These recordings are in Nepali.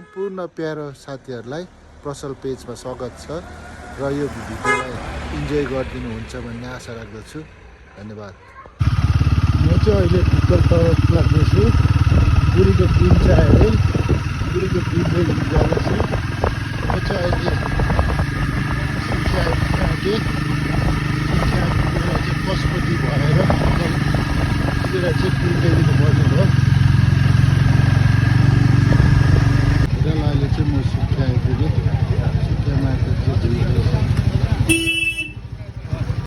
सम्पूर्ण प्यारो साथीहरूलाई प्रसल पेजमा स्वागत छ र यो भिडियोलाई इन्जोय गरिदिनुहुन्छ भन्ने आशा राख्दछु। धन्यवाद। म चाहिँ अहिले फिक्कल तर्फ लाग्दैछु। बुढीको क्रिम चाहिँ अहिले बुढीको क्रिम चाहिँ जाँदैछु। म चाहिँ अहिले पशुपति भएर चाहिँ क्रिम ल्याइदिनु पर्ने भयो। अहिले चाहिँ म सुकिया आइपुगेँ। सुकिया मार्केट चाहिँ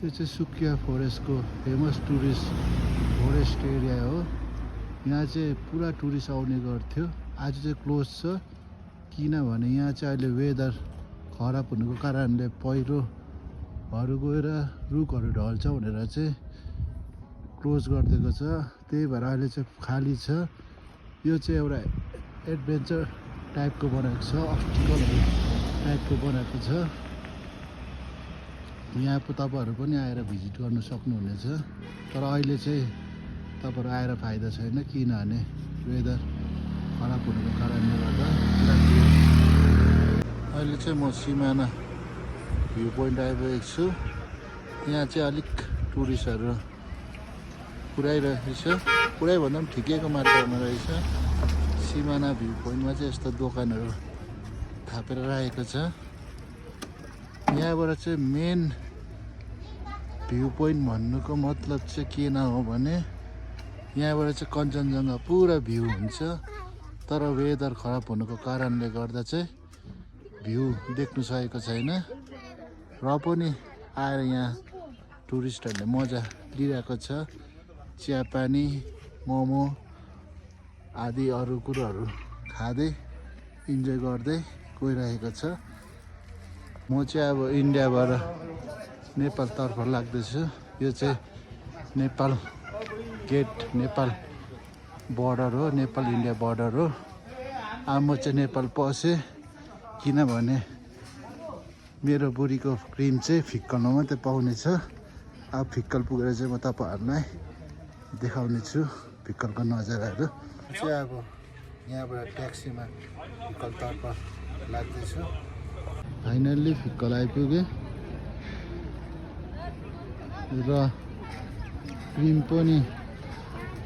यो चाहिँ सुकिया फरेस्टको फेमस टुरिस्ट फरेस्ट एरिया हो। यहाँ चाहिँ पुरा टुरिस्ट आउने गर्थ्यो। आज चाहिँ क्लोज छ किनभने यहाँ चाहिँ अहिले वेदर खराब हुनुको कारणले पहिरोहरू गएर रुखहरू ढल्छ भनेर चाहिँ क्लोज गरिदिएको छ। त्यही भएर अहिले चाहिँ खाली छ। यो चाहिँ एउटा एडभेन्चर टाइपको बनाएको छ, अब्स्टिकलहरू टाइपको बनाएको छ। यहाँ तपाईँहरू पनि आएर भिजिट गर्नु सक्नुहुनेछ। तर अहिले चाहिँ तपाईँहरू आएर फाइदा छैन किनभने वेदर खराब हुनुको कारणले गर्दा। अहिले चाहिँ म सिमाना भ्यू पोइन्ट आइपुगेको छु। यहाँ चाहिँ अलिक टुरिस्टहरू पुऱ्याइरहेछ। पुरै भन्दा पनि ठिकैको मात्रामा रहेछ। सिमाना भ्यू पोइन्टमा चाहिँ यस्तो दोकानहरू थापेर राखेको छ। यहाँबाट चाहिँ मेन भ्यू पोइन्ट भन्नुको मतलब चाहिँ किन हो भने यहाँबाट चाहिँ कञ्चनजङ्घा पुरा भ्यू हुन्छ। तर वेदर खराब हुनुको कारणले गर्दा चाहिँ भ्यू देख्नु सकेको छैन। र पनि आएर यहाँ टुरिस्टहरूले मजा लिइरहेको छ। चियापानी, मोमो आदि अरू कुरोहरू खाँदै इन्जोय गर्दै गइरहेको छ। म चाहिँ अब इन्डियाबाट नेपालतर्फ लाग्दैछु। यो चाहिँ नेपाल गेट, नेपाल बोर्डर हो, नेपाल इन्डिया बोर्डर हो। अब म चाहिँ नेपाल पसेँ किनभने मेरो बुढीको क्रिम चाहिँ फिक्कलमा मात्रै पाउने छ। अब फिक्कल पुगेर चाहिँ म तपाईँहरूलाई देखाउने छु फिक्कलको नजाराहरू। चाहिँ अब यहाँबाट ट्याक्सीमा फिक्कलतर्फ लाग्दैछु। फाइनल्ली फिक्कल आइपुगेँ र क्रिम पनि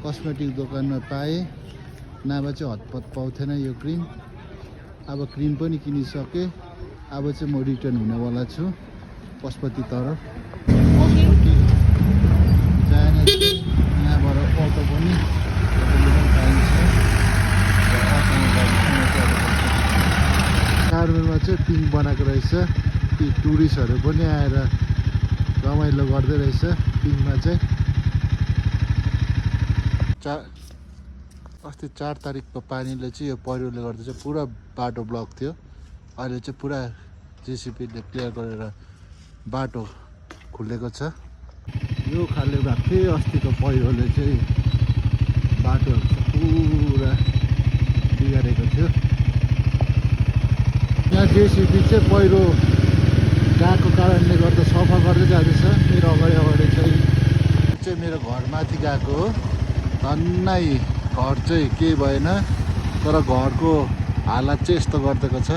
कस्मेटिक दोकानमा पाएँ। नभए चाहिँ हतपत पाउँथेन यो क्रिम। अब क्रिम पनि किनिसकेँ। अब चाहिँ म रिटर्न हुनेवाला छु पशुपतितर्फ। पशुपति जाने यहाँबाट अटो पनि पाइन्छ। कार्मेलमा चाहिँ पिङ बनाएको रहेछ। ती टुरिस्टहरू पनि आएर रमाइलो गर्दै रहेछ पिङमा चाहिँ। अस्ति 4 तारिकको पानीले चाहिँ यो पहिरोले गर्दा चाहिँ पुरा बाटो ब्लक थियो। अहिले चाहिँ पुरा जेसिपीले क्लियर गरेर बाटो खुलेको छ। यो खाले भएको थियो अस्तिको पहिरोले चाहिँ बाटोहरू चाहिँ पुरा बिगारेको थियो। यहाँ जेसिपी चाहिँ पहिरो गएको कारणले गर्दा सफा गर्दै जाँदैछ। मेरो अगाडि चाहिँ मेरो घरमाथि गएको हो। धन्नै घर चाहिँ केही भएन तर घरको हालत चाहिँ यस्तो गरिदिएको छ।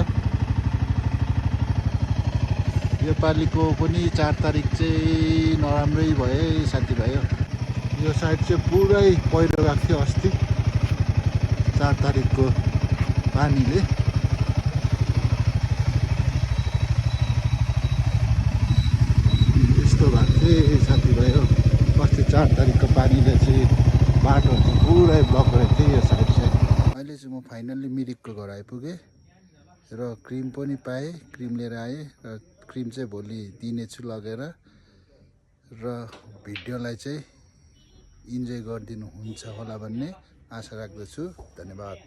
यो पालिको पनि 4 तारिक चाहिँ नराम्रै भयो साथीभाइ। यो साइड चाहिँ पुरै पहिरो गएको थियो अस्ति 4 तारिकको पानीले। यस्तो भएको थियो साथीभाइ। अस्ति 4 तारिकको पानीले चाहिँ बाटोहरू चाहिँ पुरै ब्लक गरेको थियो यो साइड चाहिँ। अहिले चाहिँ म फाइनल्ली मिरिकको घर आइपुगेँ र क्रिम पनि पाएँ। क्रिम लिएर आएँ र क्रिम चाहिँ भोलि दिनेछु लगेर। र भिडियोलाई चाहिँ इन्जोय गरिदिनु हुन्छ होला भन्ने आशा राख्दछु। धन्यवाद।